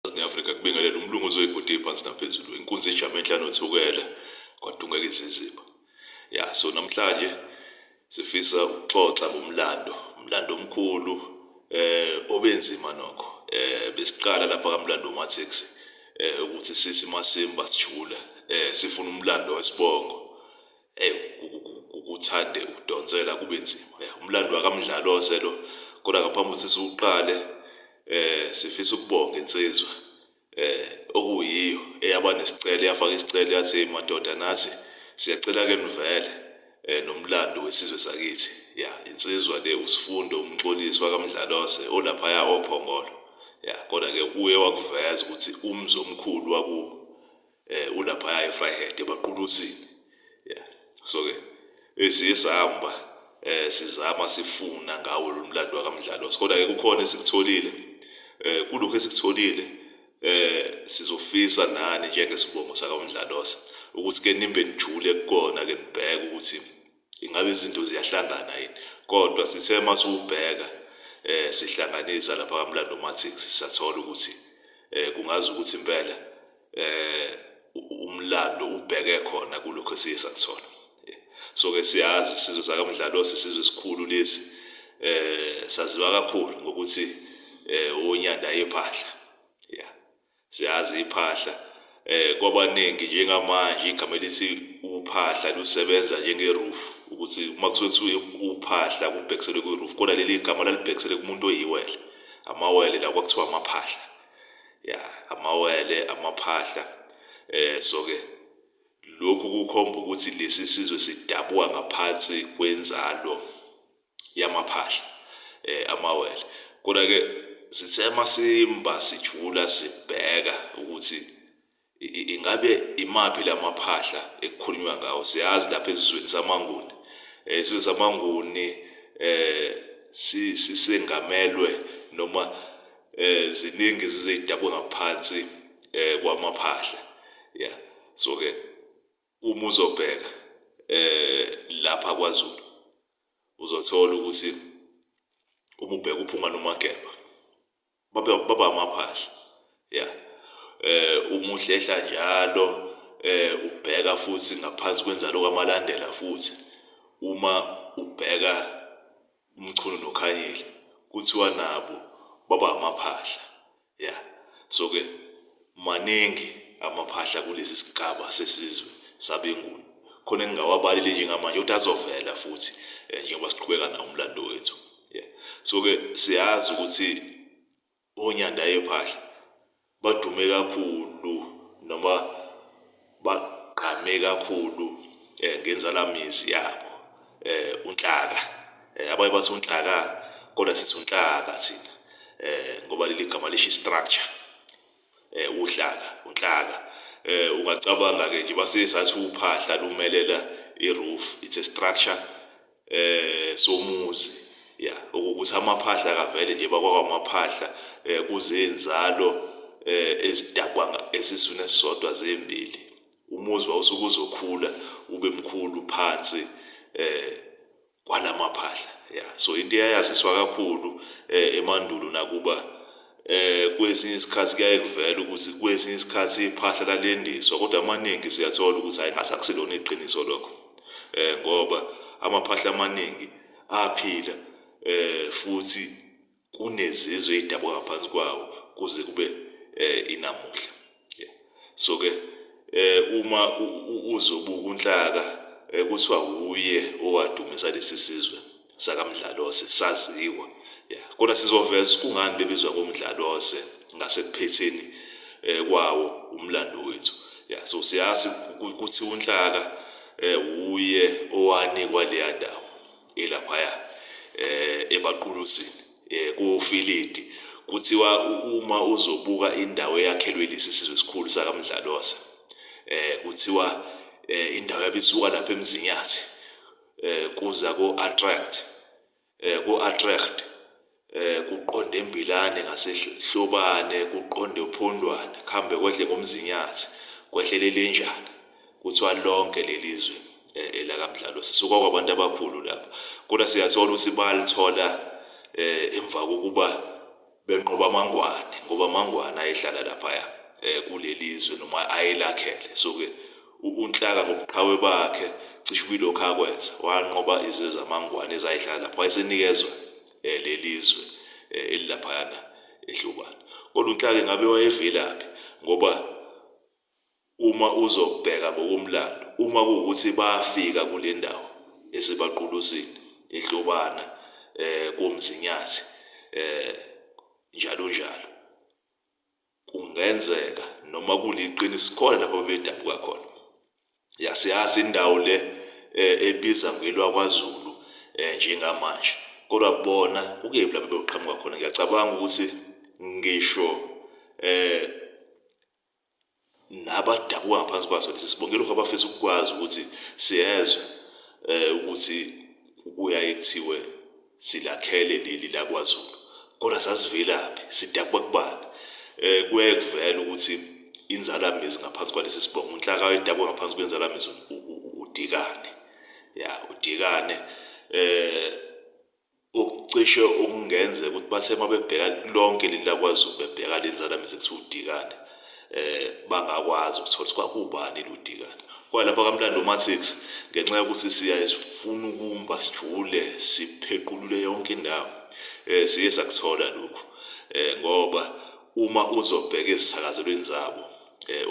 Ne-Afrika kubingelela umlungu ozoyigodi phansi naphezulu, inkunzi ejame enhla nothukela kwadungeka iziziba. Ya, so namhlanje sifisa ukuxoxa ngomlando, umlando omkhulu obenzima nokho. Besiqala lapha kaMlando Matrix ukuthi sithi masimba sijula sifuna umlando wesibongo. Kuthande ukudonsela kube nzima. Umlando wakaMdlalose lo, kodwa ngaphambi kokuthi siwuqale sifisa ukubonga insizwa okuyiyo eyaba nesicelo, yafaka isicelo yathi madoda nathi siyacela ke nivele nomlando wesizwe sakithi. Ya, insizwa le uSifundo uMxolisi wakaMdlalose olaphaya oPhongolo. Ya, kodwa ke uye wakuveza ukuthi umzi omkhulu wakubo ulaphaya eVryheid eBaqulusini. Yeah, so ke esiye sahamba sizama sifuna ngawo lo mlando wakaMdlalose, kodwa ke kukhona esikutholile. Kulokhu esikutholile sizofisa nani njengesibongo sakaMdlalose ukuthi ke nimbe nijule kukona, ke nibheke ukuthi ingabe izinto ziyahlangana yini. Kodwa sithe masiwubheka sihlanganisa lapha kaMlando Matrix, sathola ukuthi kungazi ukuthi impela umlando ubheke khona kulokho esiye sakuthola. So ke siyazi isizwe sakaMdlalose, isizwe esikhulu lesi, saziwa kakhulu ngokuthi unyanda yephahla. Yeah, siyazi iphahla kwabaningi njengamanje igama elithi uphahla lusebenza njenge-roof, ukuthi uma kusuke kuthiwa uphahla kubhekiselwe kwi-roof, kodwa leli gama lalibhekisele kumuntu oyiwele, amawele la kwakuthiwa amaphahla. Ya, amawele, amaphahla. So ke lokhu kukhomba ukuthi lesi sizwe sidabuka ngaphansi kwenzalo yamaphahla, amawele. Kodwa ke sithe masimba sijula sibheka ukuthi ingabe imaphi lamaphahla ekukhulunywa ngawo, siyazi lapha esizweni samaNguni, isizwe samaNguni sisengamelwe noma ziningi izizwe ezidabuka ngaphansi kwamaphahla. Yeah, so ke uma uzobheka lapha kwaZulu uzothola ukuthi uma ubheka uPhunga noMageba baba amaphahla. Ya, uma uhlehla njalo ubheka futhi ngaphansi kwenzalo kaMalandela, futhi uma ubheka uMchunu noKhanyile kuthiwa nabo baba amaphahla. Ya, so ke maningi amaphahla kulesi sigaba sesizwe sabeNguni, khona engingawabalile njengamanje ukuthi azovela futhi njengoba siqhubeka nawo umlando wethu. Yeah, so ke siyazi ukuthi oNyanda yephahla badume kakhulu noma bagqame kakhulu ngenzalamizi yabo uNhlaka. Abanye bathi uNhlaka, kodwa sithi uNhlaka thina ngoba leli gama lisho structure, uhlaka, uNhlaka. Ungacabanga ke nje base sathi uphahla lumelela i-roof, it's a structure somuzi. Ya, ukuthi amaphahla kavele nje bakwamaphahla kuzenzalo ezidakwa esiswini esisodwa zembili, umuzi wawusuke uzokhula ube mkhulu phansi kwalamaphahla. Ya, so into eyayaziswa kakhulu emandulo, nakuba kwesinye isikhathi kuyaye kuvele ukuthi kwesinye isikhathi iphahla lalendiswa, kodwa amaningi siyathola ukuthi hayi, ngathi akusilona iqiniso lokho, ngoba amaphahla amaningi aphila futhi kunezizwe ezidabuka ngaphansi kwawo kuze kube inamuhla. So ke uma uzobuka uNhlaka, kuthiwa uye owadumisa lesi sizwe sakaMdlalose saziwa. Ya, kodwa sizoveza kungani bebizwa ngoMdlalose ngasekuphetheni kwawo umlando wethu. Ya, so siyazi ukuthi uNhlaka uye owanikwa leya ndawo elaphaya eBaqulusini kuFilidi. Kuthiwa uma uzobuka indawo eyakhelwe lesi sizwe esikhulu sakaMdlalose, kuthiwa indawo yabisuka lapha eMzinyathi kuza ko-Attract, ko-Atrecht, kuqonde eMbilane ngaseHlobane, kuqonde uPhondwane, kuhambe kwehle ngoMzinyathi, kwehlele lenjana. Kuthiwa lonke leli zwe elakaMdlalose, sisuka kwabantu abakhulu lapha, kodwa siyathola ukuthi balithola emva kokuba Benqoba amaNgwane ngoba amaNgwane ayehlala laphaya kuleli zwe noma ayelakhele. So-ke uNhlaka ngobuqhawe bakhe cishe kuyilokhu akwenza, wanqoba izizwe zamaNgwane ezayihlala lapho, wayesenikezwa leli zwe elilaphayana eHlobane. Kodwa uNhlaka ingabe wayevelaphi? Ngoba Uma uzobheka ngokomlando, uma kuwukuthi bafika kule ndawo eseBaqulusini, eHlobana, koMzinyathi, njalo njalo, kungenzeka noma kuliqiniso khona lapho bebedabuka khona. Ya, siyazi indawo le ebiza ngelwakwaZulu njengamanje, kodwa bona kukephi lapho beyoqhamuka khona? Ngiyacabanga ukuthi ngisho nabadabuka ngaphansi kwaso lesi sibongo ilokhu abafisa ukukwazi ukuthi siyezwa ukuthi kuyaye kuthiwe silakhele leli lakwaZulu kodwa sasivelaphi sidabuka kubani kuyaye kuvele ukuthi inzalamizi ngaphansi kwalesi sibongo uNhlaka edabuka ngaphansi kwenzalamizi uDikane ya uDikane Okucishe okungenzeka ukuthi bathe uma bebheka lonke leli lakwaZulu bebheka le nzalamizi ekuthiwa uDikane bangakwazi ukuthola ukuthi kwakuwubani lo Dikane. Kwalapha kaMlando Matrix ngenxa yokuthi siyaye sifuna ukumba sijule siphequlule yonke indawo siye sakuthola lokhu ngoba uma uzobheka ezithakazelweni zabo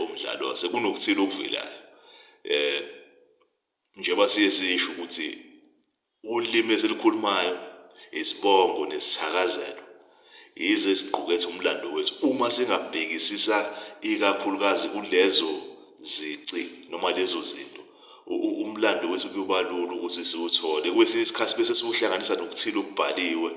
umdlalo sekunokuthile okuvelayo njengoba siye sisho ukuthi Ulimi esilukhulumayo, izibongo nesithakazelo yizo eziqukethe umlando wethu. Uma singabhekisisa ikakhulukazi kulezo zici noma lezo zinto, umlando wethu kuyoba lula ukuthi siwuthole. Kwesinye isikhathi bese siwuhlanganisa nokuthile okubhaliwe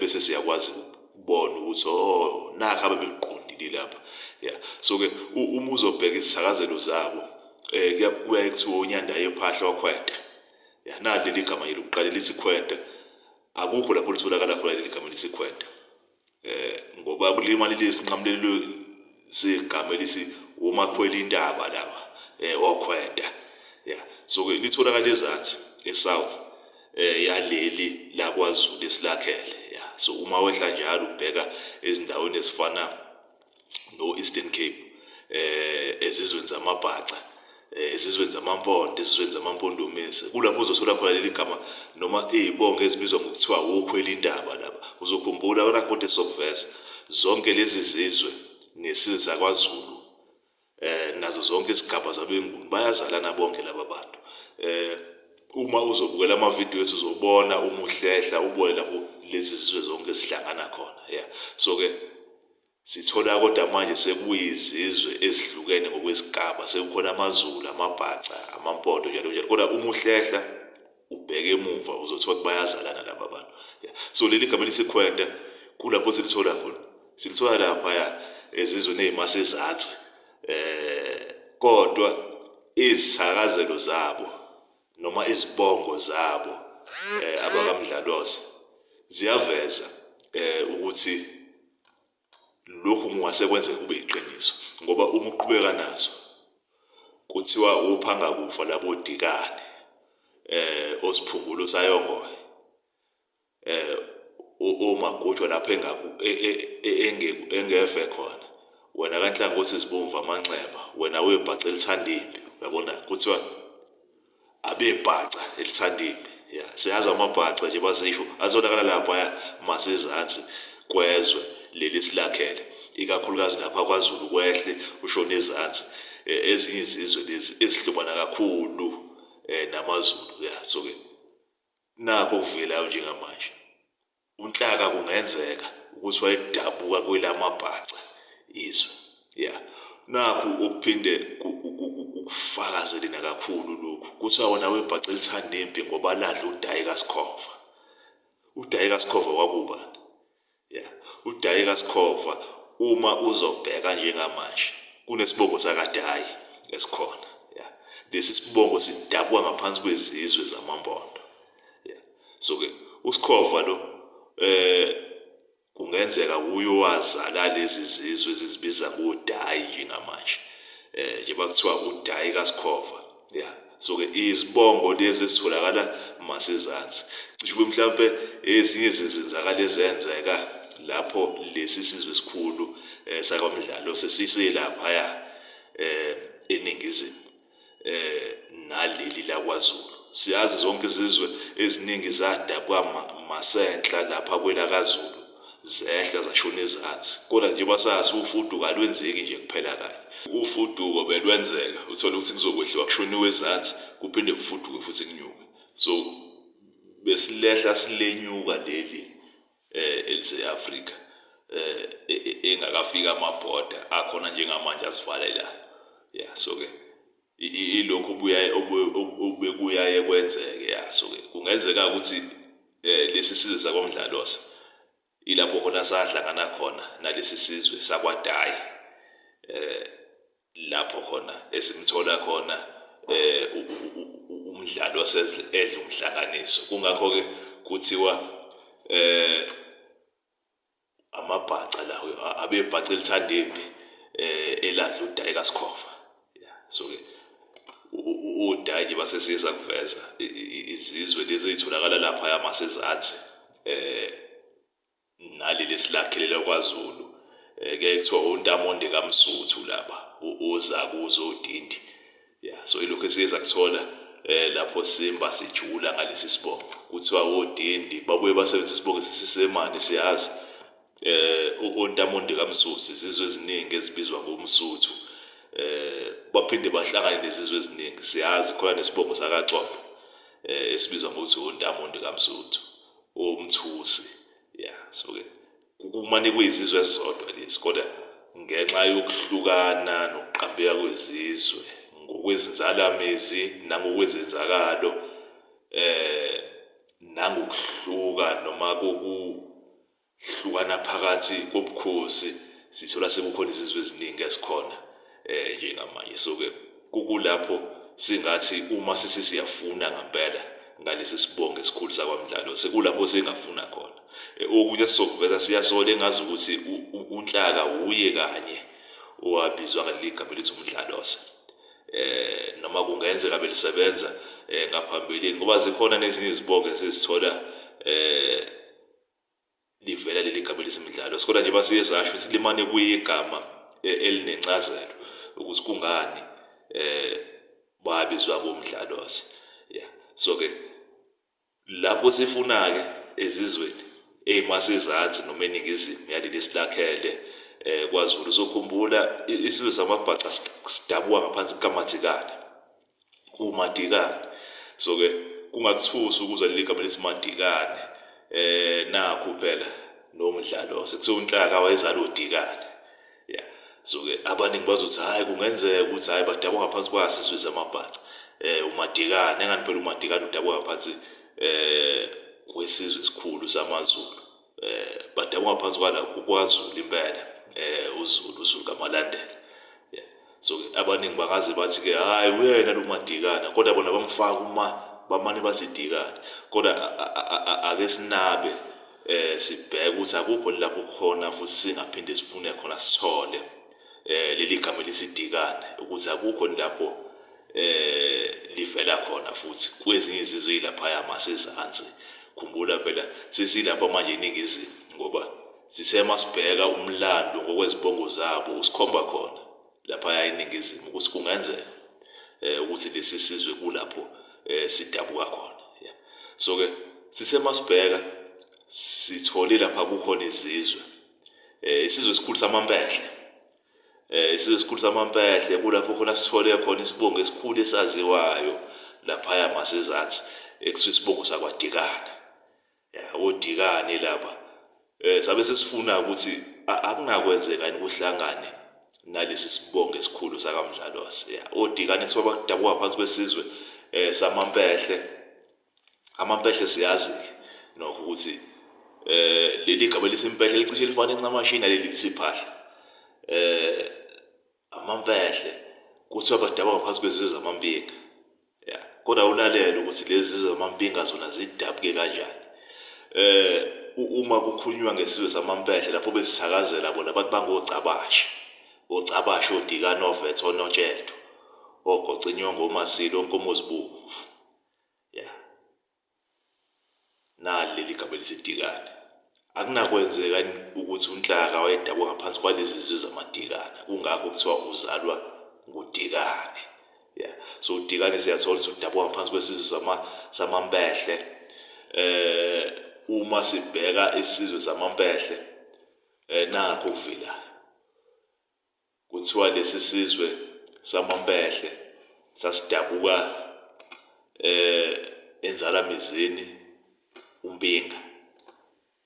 bese siyakwazi ukubona ukuthi oh nakhu abebekuqondile lapha. Ya, so-ke uma uzobheka izithakazelo zabo kuyaye kuthiwe uNyanda yephahla wakhwenta. Ya, nali leli gama nje lokuqala lithi khwenta. Akukho lapho litholakala khona leli gama lithi khwenta. Ngoba kulima leli sinqamulelwe segama elithi omakhwela intaba laba okhwenta. Ya, so ke litholakala ezansi eSouth yaleli lakwaZulu esilakhele. Ya, so uma wehla njalo ubheka ezindaweni ezifana no-Eastern Cape ezizweni zamaBhaca ezizweni zamaMpondo ezizweni zamaMpondomise kulapho uzothola khona leli gama noma izibongo ezibizwa ngokuthiwa wokhwela intaba laba uzokhumbula wena kodwa sokuveza zonke lezi zizwe nesizwe sakwaZulu nazo zonke izigaba zabeNguni bayazalana bonke laba bantu uma uzobukela amavidiyo ethu uzobona uma uhlehla ubone lapho lezi zizwe zonke zihlangana khona yeah so ke Sithola kodwa manje sekuyizizwe ezihlukene ngokwezigaba, sekukhona amaZulu, amaBhaca, amaMpondo njalo njalo. Kodwa uma uhlehla ubheke emuva uzothola ukuthi bayazalana laba bantu. So leli gama elithi khwenta kulapho silithola khona. Silithola laphaya ezizweni ey'masezansi kodwa izithakazelo zabo noma izibongo zabo abakaMdlalose ziyaveza ukuthi Lokhu kungase kwenzeke kube yiqiniso ngoba uma uqhubeka naso kuthiwa wophangakufa labo dikane osiphungulo sayongoye omagujwa lapho engefe khona wena kanhlangothi zibomvu amanxeba wena webhaca elithanda impi uyabona kuthiwa Abebhaca elithanda impi. Ya, siyazi amabhaca nje basisho atholakala laphaya masezansi kwezwe leli silakhele, ikakhulukazi lapha kwaZulu kwehle ushone ezansi. Ezinye izizwe lezi ezihlobana kakhulu namaZulu. Ya, so-ke nakhu okuvelayo njengamanje. UNhlaka kungenzeka ukuthi wayedabuka kwelamaBhaca izwe. Ya. Nakhu okuphinde kukufakazele nakakhulu lokhu. Kuthiwa wona webhaca elithanda impi ngoba ladla uDayi kaSikhova. UDayi kaSikhova kwakuwubani? Ya. UDayi kaSikhova uma uzobheka njengamanje kunesibongo sakaDayi esikhona. Ya. Lesi sibongo sidabuka ngaphansi kwezizwe zamaMpondo. Yeah. So ke uSikhova lo kungenzeka uye owazala lezi zizwe ezizibiza ngoDayi njengamanje. Njengoba kuthiwa uDayi kaSikhova. Yeah. So ke izibongo lezi ezitholakala masezansi. Cishe kube mhlampe ezinye zezenzakalo ezenzeka lapho lesi sizwe esikhulu sakwaMdlalose siselaphaya eningizimu naleli lakwaZulu. Siyazi zonke izizwe eziningi zadabuka masenhla lapha kwelakaZulu zehla zashona ezansi. Kodwa nje basazi ufuduko alwenzeki nje kuphela kanye. Ufuduko belwenzeka uthole ukuthi kuzokwehliwa kushoniwe ezansi kuphinde kufuduke futhi kunyuke. So besilehla silenyuka leli elise-Afrika engakafika amabhoda akhona njengamanje asivalelayo. Yeah, so ke ilokhu obuyaye obekuyaye kwenzeke ya. So ke kungenzeka ukuthi lesi sizwe sakwaMdlalose ilapho khona sahlangana khona nalesi sizwe sakwaDayi lapho khona esimthola khona umdlalo edla umhlanganiso. Kungakho ke kuthiwa amabhaca lawo abebhaca elithanda impi eladla uDayi kaSikhova. So ke uDayi nje basesiye sakuveza izizwe lezi ezitholakala lapha yamasezansi naleli esilakhele lakwaZulu kuyaye kuthiwa uNtamonde kaMsuthu laba ozakuzo oDindi. Ya, so ilokhu esiye sakuthola lapho simba sijula ngalesi sibongo kuthiwa oDindi babuye basebenzisa isibongo esisisemane. Siyazi uNtamonde kaMsuthu izizwe eziningi ezibizwa ngoMsuthu baphinde bahlangane nezizwe eziningi. Siyazi khona nesibongo sakaXhobo esibizwa ngokuthi uNtamonde kaMsuthu oMthusi. Ya, so ke kumane kuyizizwe ezizodwa lezi, kodwa ngenxa yokuhlukana nokuqambeka kwezizwe ngokwezinzalamizi nangokwezenzakalo nangokuhluka noma kokuhlukana phakathi kobukhosi sithola sekukhona izizwe eziningi ezikhona njengamanje. So ke kukulapho singathi uma sithi siyafuna ngempela ngalesi sibongo esikhulu sakwaMdlalo sekulapho singafuna khona. Okunye esizokuveza siyasola engazi ukuthi uNhlaka wuye kanye owabizwa ngaleli gama elithi uMdlalose noma kungenzeka belisebenza ngaphambilini ngoba zikhona nezinye izibongo esizithola livela leli gama elithi Mdlalose. Kodwa nje basiye sasho ukuthi limane kuyigama elinencazelo ukuthi kungani babizwa boMdlalose. Yeah, so ke lapho sifuna-ke ezizweni ey'masezansi noma eningizimu yaleli esilakhele kwaZulu, uzokhumbula isizwe samaBhaca sidabuka ngaphansi kukaMadzikane, uMadikane. So ke kungakuthusi ukuzwa leli gama elithi Madikane nakhu phela noMdlalose kuthiwa uNhlaka wayezala uDikane. Yeah, so ke abaningi bazothi hhayi kungenzeka ukuthi hhayi badabuka ngaphansi kwasizwe samaBhaca uMadikane, engani phela uMadikane udabuka ngaphansi kwesizwe esikhulu samaZulu. Badabuka ngaphansi kwala kwaZulu impela uZulu, uZulu kaMalandela. Yeah, so ke abaningi bangaze bathi ke hhayi uyena lo Madikane, kodwa bona bamfaka uma bamane bathi Dikane. Kodwa ake sinabe sibheke ukuthi akukho lapho khona futhi singaphinde sifune khona sithole leli gama elithi Dikane ukuthi akukho lapho livela khona futhi kwezinye izizwe yilaphaya masezansi. Khumbula phela sesilapha manje eningizimu ngoba sithe masibheka umlando ngokwezibongo zabo usikhomba khona laphaya eningizimu ukuthi kungenzeka ukuthi lesi sizwe kulapho sidabuka khona. Yeah, so ke sithe masibheka sithole lapha kukhona izizwe isizwe esikhulu samaMpehle isizwe esikhulu samaMpehle kulapho khona sithole khona isibongo esikhulu esaziwayo laphaya masezansi ekuthiwa isibongo sakwaDikane. Ya, oDikane laba sabe sesifuna ukuthi akunakwenzeka yini kuhlangane nalesi sibongo esikhulu sakaMdlalose. Ya, oDikane kuthiwa badabuka phansi kwesizwe samaMpehle. AmaMpehle siyazi-ke nokho ukuthi leli gama elithi Mpehle licishe lifane ncamashi naleli lithi Phahla. AmaMpehle kuthiwa badabuka ngaphansi kwezizwe zamaMpinga. Ya, kodwa ulalele ukuthi lezi zizwe zamaMpinga zona zidabuke kanjani. Uma kukhulunywa ngesizwe samaMpehle lapho besithakazela bona bathi bangocabashe. Ocabashe, oDikane, oVethe, oNotshedo, oGocinyongo, oMasilo, oNkomozibovu. Ya, nali leli gama elithi Dikane. Akunakwenzeka ukuthi uNhlaka wayedabuka ngaphansi kwalezi zizwe zamaDikana, kungakho kuthiwa uzalwa nguDikane. Yeah. So uDikane siyathola ukuthi udabuka ngaphansi kwesizwe samaMpehle. Uma sibheka isizwe samaMpehle, nakho ukuvelayo. Kuthiwa lesi sizwe samaMpehle sasidabuka eNzalamizini uMpinga.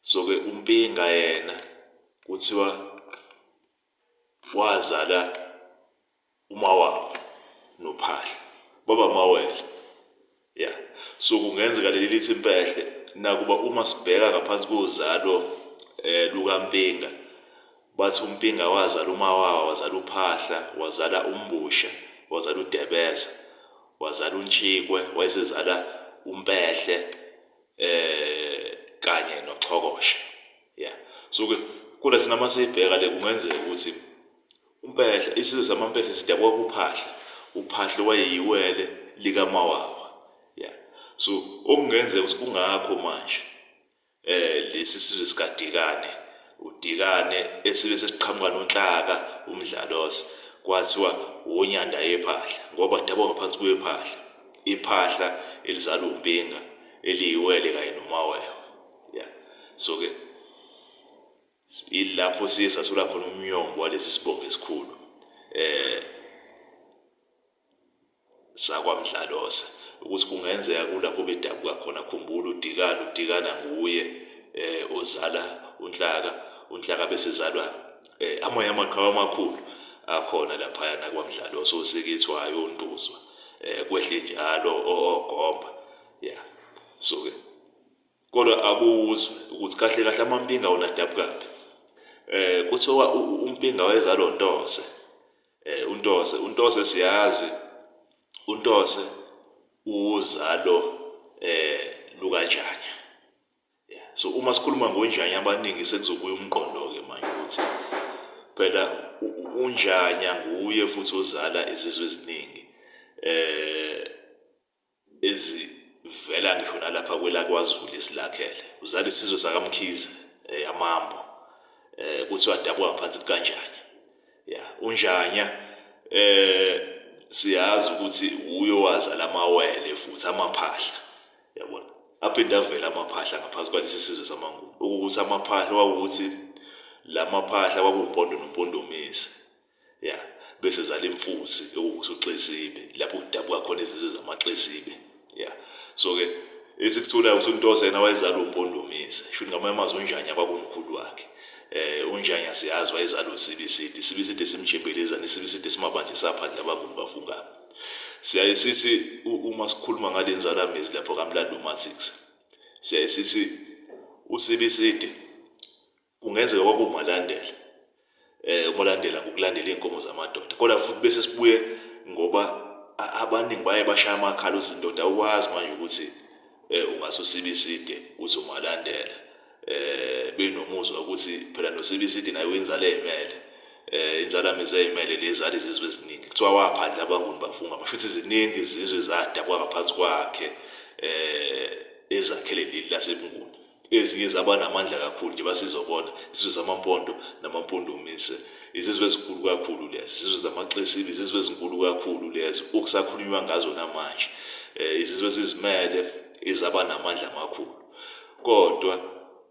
So ke uMpinga yena kuthiwa wazala uMawawa noPhahla baba amawele. Ya so kungenzeka leli lithi impehle nakuba uma sibheka ngaphansi kozalo lukaMpinga bathi uMpinga wazala uMawawa wazala uPhahla wazala uMbusha wazala uDebeza wazala uNtshikwe wayesezala uMpehle kanye noXhokoshe. Ya so ke kula thina masibheka le kungenzeka ukuthi uMpehla, isizwe samaMpehla sidabuka kuPhahla. UPhahla wayeyiwele likaMawawa. Yeah. So okungenzeka ukuthi kungakho manje lesi sizwe sikaDikane, uDikane esibe sesiqhamuka noNhlaka uMdlalose kwathiwa wonyanda yephahla ngoba dabuka ngaphansi kwephahla. Iphahla elizala uMpinga eliyiwele kanye noMawewe. Yeah. So ke Ilapho siye sathola khona umnyombo walesi sibongo esikhulu sakwaMdlalose ukuthi kungenzeka kulapho bedabuka khona. Khumbula uDikana, uDikana nguye ozala uNhlaka, uNhlaka bese ezalwa amanye amaqhawe amakhulu akhona laphayana kwaMdlalose, oSikithwayo, oNtuzwa, kwehle njalo oGomba. Yeah. So-ke Kodwa akuzwe ukuthi kahle kahle amampinga wona adabukaphi. Kuthiwa uMpinga wayezalwa uNtose. UNtose, uNtose siyazi, uNtose uwuzalo lukaNjanya. Yeah. So uma sikhuluma ngoNjanya abaningi sekuzobuya umqondo-ke manje ukuthi phela uNjanya nguye futhi ozala izizwe eziningi. Ezivela ngisho nalapha kwelakwaZulu esilakhele. Uzala isizwe sakaMkhize, amaMbo. Kuthiwa adabuka ngaphansi kukaNjanya. Ya, uNjanya siyazi ukuthi wuye owazala amawele futhi amaphahla. Yabona? Aphinde avele amaphahla ngaphansi kwalesi sizwe samaNguni. Okuwukuthi amaphahla kwakuwukuthi la maphahla kwakuwuMpondo noMpondomise. Ya, bese zala imfusi ekuwukuthi uXesibe, lapho kudabuka khona izizwe zamaXesibe. Ya. So ke esikutholayo ukuthi uNtose yena wayezalwa uMpondomise. Shuthi ngamanye amazwi uNjanya kwakuwumkhulu wakhe. UNjanya siyazi wayezalwa uSibiside. Isibiside simjebelezana, isibiside simabanje saphandle abanguni bafungama. Siyaye sithi uma sikhuluma ngale nzalamizi lapho kaMlando Matrix, siyaye sithi uSibiside kungenzeka kwakuwuMalandela. Umalandela ngokulandela iy'nkomo zamadoda kodwa futhi bese sibuye ngoba abaningi baye bashaya amakhala uthi ndoda awukwazi manje ukuthi ungase usibiside uthi umalandela benomuzwa ukuthi phela nosibiside naye uyinzala eyimele inzalamizi eyimele lezala izizwe eziningi kuthiwa waphandle abanguni bafunga masho ukuthi ziningi izizwe zadabuka ngaphansi kwakhe ezakhele leli lasebuNguni. Ezinye zaba namandla kakhulu njengoba sizobona, isizwe samaMpondo namaMpondomise. Izizwe ezinkulu kakhulu lezi, izizwe zamaXesibe, izizwe ezinkulu kakhulu lezo okusakhulunywa ngazo namanje. Izizwe ezizimele ezaba namandla amakhulu. Kodwa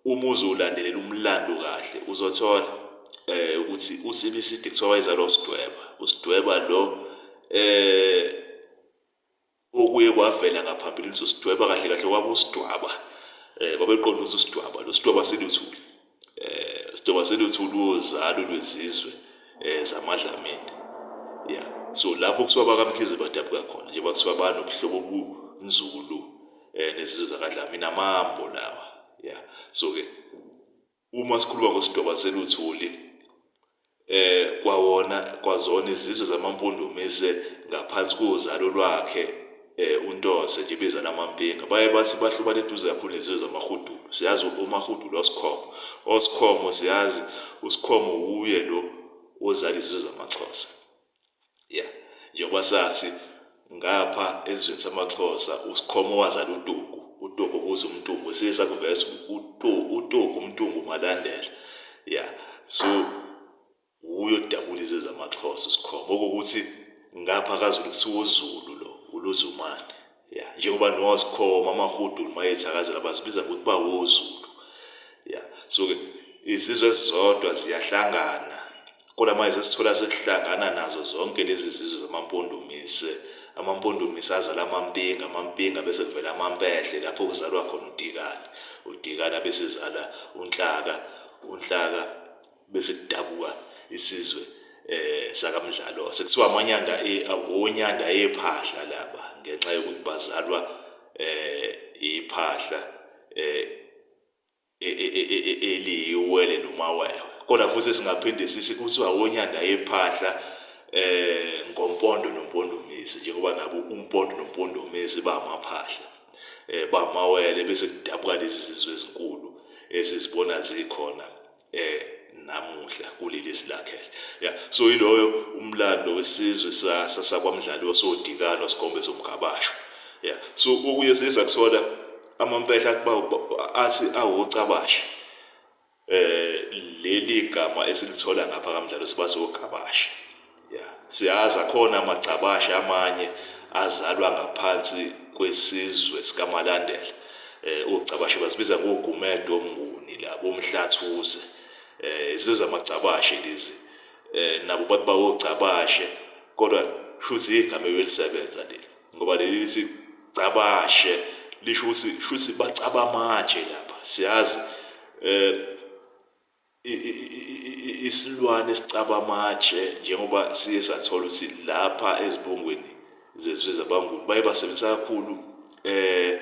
uma uzolandelela umlando kahle uzothola ukuthi uSibiside kuthiwa wayezalwa uSidweba. USidweba lo Okuye kwavela ngaphambilini ukuthi uSidweba kahle kahle kwakuSidwaba. Babeqonda ukuthi uSidwaba lo Sidwaba seluthuli. Sidwaba seluthuli wozalo lwezizwe zamaDlamini. Yeah. So lapho kuthiwa bakaMkhize badabuka khona njengoba kuthiwa banobuhlobo obunzulu nezizwe zakaDlamini amambo lawa. Yeah. So ke Uma sikhuluma ngoSidoba seluthuli kwawona kwazona izizwe zamaMpundumise ngaphansi kozalo lwakhe uNtose nje bezala amaMpinga baye bathi bahlobana eduze kakhulu nezizwe zamaHudulu. Siyazi uMahudulu oSikhomo. OSikhomo siyazi uSikhomo wuye lo ozala izizwe zamaXhosa. Yeah. Njengoba sathi ngapha esizweni samaXhosa uSikhomo wazala uTuku. uTogu kuze uMntungwa siye sakuvesa uTogu uMntungwa uMalandela. Yeah, so wuye odabula izizwe zamaXhosa uSikhoma, okuwukuthi ngapha kaZulu kuthiwa uZulu lo uLuzumane. Ya, njengoba noSikhoma amaHudulu mayethakazela bazibiza ngokuthi bawoZulu. Ya, so-ke izizwe ezizodwa ziyahlangana, kodwa manje sesithola sekuhlangana nazo zonke lezi zizwe zamaMpondomise. AmaMpondomise azala amaMpinga, amaMpinga bese kuvela amaMpehle lapho kuzalwa khona uDikane. UDikane bese ezala uNhlaka, uNhlaka bese kudabuka isizwe eh sakaMdlalo. Sekuthiwa amanyanda onyanda ephahla laba ngenxa yokuthi bazalwa eh iphahla eh eliyiwele nomawewe. Kodwa futhi singaphinde sithi kuthiwa onyanda ephahla eh ngompondo nompondomise, njengoba nabo umpondo nompondomise bamaphahla eh bamawele, bese kudabuka lezi zizwe ezinkulu esizibona zikhona eh namuhla kuleli silakhele. Yeah, so iloyo umlando wesizwe sakwaMdlali wasodikano sikhombe somgabasho. Yeah, so okuye siza kuthola amampehla athi awocabashe. Eh leli gama esilithola ngapha kaMdlalo sibasogabashe. Yeah, siyazi akhona amagcabashe amanye azalwa ngaphansi kwesizwe sikaMalandela. Eh ogcabashe bazibiza ngoGumede oMnguni labo oMhlathuze. Eh izizwe zamagcabashe lezi. Eh nabo bathi bawogcabashe kodwa shuthi igama ebelisebenza leli. Ngoba leli lithi cabashe lisho ukuthi shuthi bacaba amatshe lapha. Siyazi eh isilwane esicaba amatshe njengoba siye sathola ukuthi lapha ezibongweni zezizwe zabaNguni baye basebenzisa kakhulu eh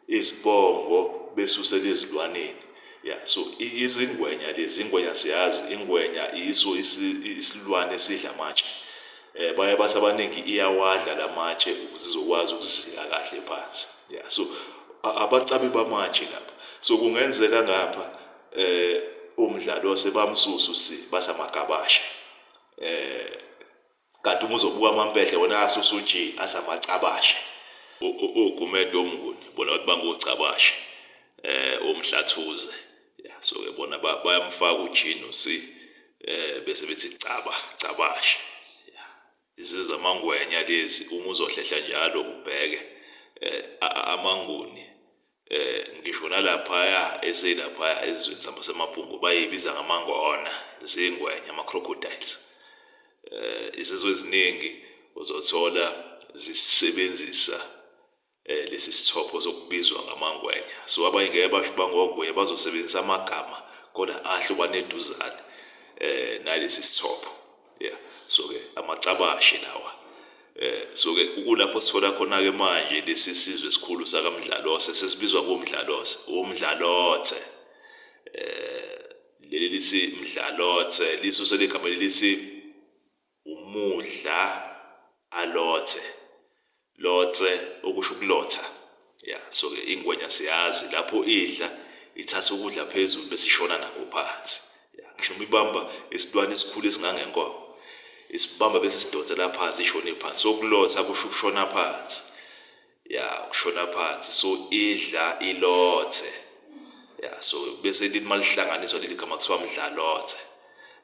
izibongo besusela ezilwaneni. Yeah, so izingwenya lezi, ingwenya siyazi, ingwenya iso isilwane esidla amatshe. Eh baye bathi abaningi iyawadla lamatshe ukuze izokwazi ukuzika kahle phansi. Yeah, so abacabi bamatshe lapha. So kungenzeka ngapha eh umdlalo sebamsusu si basamagabashe eh kanti uma uzobuka amampehle wona asusa uG asamacabashe. Ogumede omnguni bona bathi bangocabashe eh omhlathuze. Yeah, so ke bona bayamfaka uG no C eh bese bethi caba cabashe. Yeah, izizwe zamangwenya lezi uma uzohlehla njalo ubheke eh amanguni eh ngisho nalaphaya eselaphaya ezizweni samasemabhungu bayibiza ngamangona zingwenya ama-crocodiles. Eh izizwe eziningi uzothola zisebenzisa eh lesi sithopho sokubizwa ngamangwenya. So abanye ngeke basho bangongwenya, bazosebenzisa amagama kodwa ahlobane eduzane eh nalesi sithopho. Yeah, so ke amacabashe lawa. Eh so ke kulapho sithola khona ke manje lesi sizwe esikhulu sakaMdlalose sesibizwa ngoMdlalose, uMdlalotse. Eh leli lithi Mdlalotse lisuse ligama lelithi umudla alothe. Lotse okusho ukulotha. Yeah, so ke ingwenya siyazi lapho idla ithatha ukudla phezulu bese ishona nakho phansi. Yeah, ngisho noma ibamba isilwane esikhulu esingangenkomo isibamba bese sidonsela phansi ishone phansi. So ukulotha kusho ukushona phansi. Yeah, ukushona phansi. So idla ilothe. Yeah, so bese lithi malihlanganiswa leli gama kuthiwa mdlalothe.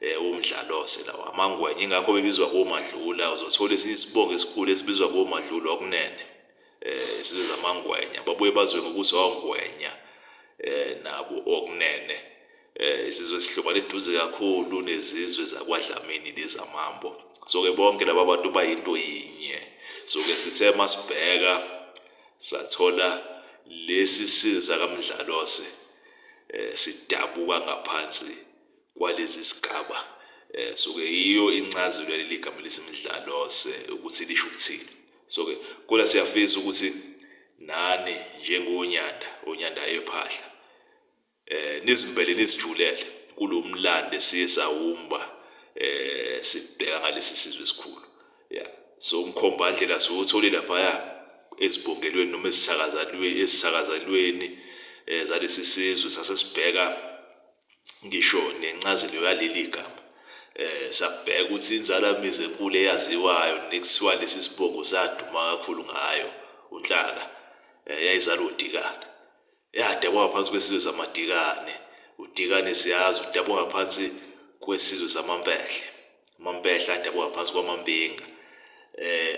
Eh umdlalose lawa amangwenya, ingakho bebizwa komadlula. Uzothola esinye isibongo esikhulu esibizwa komadlula okunene. Eh isizwe zamangwenya babuye bazwe ngokuthi ongwenya eh nabo okunene. Eh isizwe sihlobana eduze kakhulu nezizwe zakwaDlamini lezamambo. So ke bonke laba bantu bayinto yinye. So ke sithe masibheka sathola lesi sizwe sakaMdlalose eh sidabuka ngaphansi kwalezi zigaba. Eh so ke yiyo incazelo yaleli gama elithi Mdlalose ukuthi lisho ukuthini. So ke kodwa siyafisa ukuthi nani njengonyanda onyanda ephahla eh nizimbele nizijulele kulomlando esiye sawumba eh sibheka ngalesi sizwe esikhulu. Yeah, so umkhombandlela siwuthole laphaya ezibongelweni noma ezithakazalweni ezithakazalweni eh zalesi sizwe sasesibheka ngisho nencazelo yaleli gama. Eh sabheka ukuthi inzalamizi enkulu eyaziwayo nekuthiwa lesi sibongo saduma kakhulu ngayo uNhlaka eh yayizalwa uDikana. Yadabuka ngaphansi kwesizwe samadikane. Udikane siyazi udabuka ngaphansi kwesizwe samampehle. Amampehle adabuka ngaphansi kwamampinga.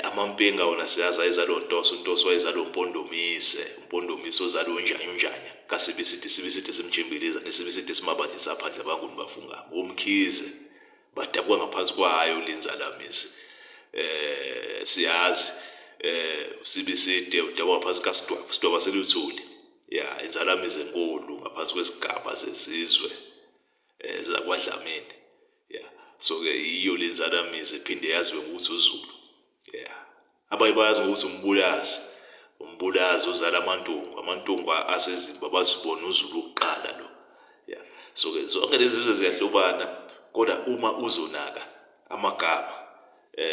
Amampinga wona siyazi ayezalwa uNtoso, uNtoso wayezalwa uMpondomise, uMpondomise ozalwa uNjanya, uNjanya kaSibiside, Sibiside simjimbilizane, Sibiside simabandla saphandle abanguni bafungama, uMkhize badabuka ngaphansi kwayo linzalamizi. Siyazi uSibiside udabuka ngaphansi kaSidwaba, Sidwaba seluthuli. Ya, inzalamizi enkulu ngaphansi kwesigaba zezizwe zakwaDlamini. Ya, so ke yiyo lenzalamizi ephinde yaziwe ngokuthi uZulu. Ya, abanye bayazi ngokuthi uMbulazi. Umbulazi uzala amaNtungwa, amaNtungwa aseZimba bazibona uZulu kuqala lo. Ya, so ke zonke lezi zizwe ziyahlobana kodwa uma uzonaka amagama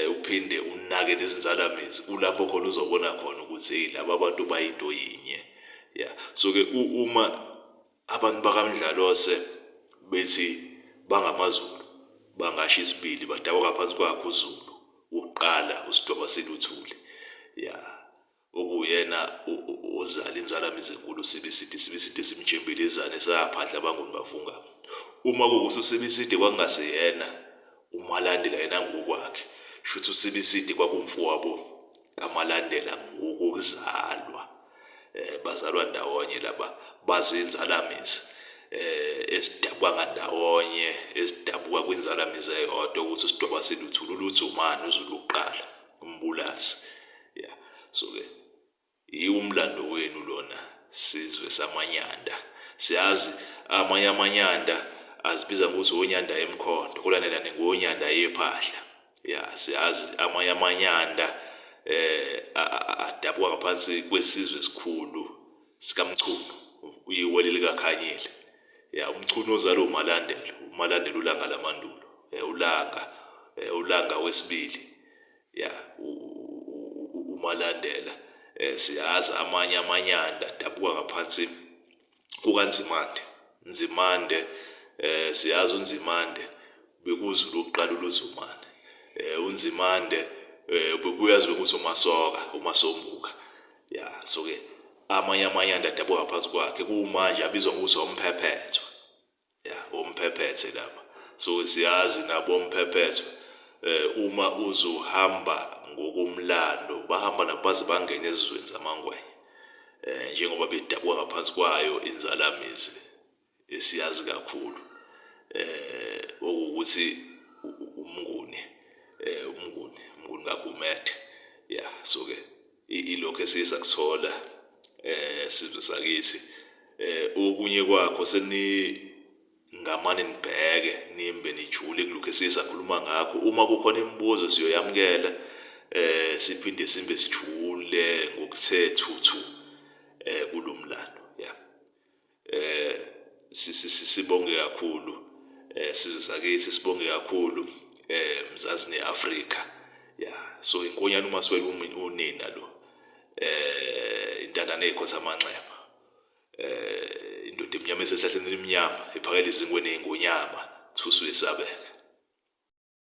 uphinde unake nezinzalamizi kulapho khona uzobona khona ukuthi hey laba bantu bayinto yinye. Ya, so ke uma abantu bakaMdlalose bethi bangamaZulu bangasho isibili badabuka phansi kwakhe uZulu wokuqala uSidwaba Siluthuli. Ya, okuyena ozala inzalamizi enkulu uSibiside, Sibiside simjimbilizane saphadla abanguni bavungama. Uma kuwukuthi uSibiside kwakungaseyena uMalandela yena ngokwakhe, shuthi uSibiside kwakumfowabo kaMalandela ngokuzalwa. Bazalwa ndawonye laba bazinzalamizi esidabuka ngandawonye esidabuka kwinzalamizi eyodwa ukuthi uSidwaba siluthula uluthumane uZulu wokuqala uMbulazi. Ya, so ke yiwo umlando wenu lona sizwe samanyanda. Siyazi amanye amanyanda azibiza ngokuthi onyanda emkhonto kodwa nina ningonyanda yephahla. Ya, siyazi amanye amanyanda adabuka ngaphansi kwesizwe esikhulu sikaMchunu, iwele likaKhanyile. Ya, uMchunu ozalwa uMalandela, uMalandela uLanga lamandulo, uLanga, uLanga wesibili. Ya, uMalandela siyazi amanye amanyanda adabuka ngaphansi kukaNzimande. Nzimande siyazi uNzimande bekuZulu ukuqala uLuzumane. UNzimande bekuyazi bekuthi uMasoka, uMasombuka. Ya, so ke amanye amanyanda adabuka ngaphansi kwakhe kumanje abizwa ngokuthi oMphephethwa. Ya, oMphephethe laba. So siyazi nabo oMphephethwa uma uzohamba ngokomlando bahamba nabo baze bangene ezizweni zamaNgwenya. Njengoba bedabuka ngaphansi kwayo inzalamizi esiyazi kakhulu okuwukuthi uMnguni uMnguni uMnguni kaGumede. Ya, so ke ilokho esiye sakuthola sizwe sakithi okunye kwakho seningamane nibheke nimbe nijule kulokho esiye sakhuluma ngakho. Uma kukhona imibuzo siyoyamukela siphinde simbe sijule ngokuthe thuthu kulomlando. Ya, sibonge kakhulu sizwe sakithi, sibonge kakhulu mzazi neAfrika. Ya, so inkonyane uma siwela unina lo intandane ekhotha amanxeba indoda emnyama esehlahleni elimnyama ephakela izingwe ney'ngonyama thusu yesabeka.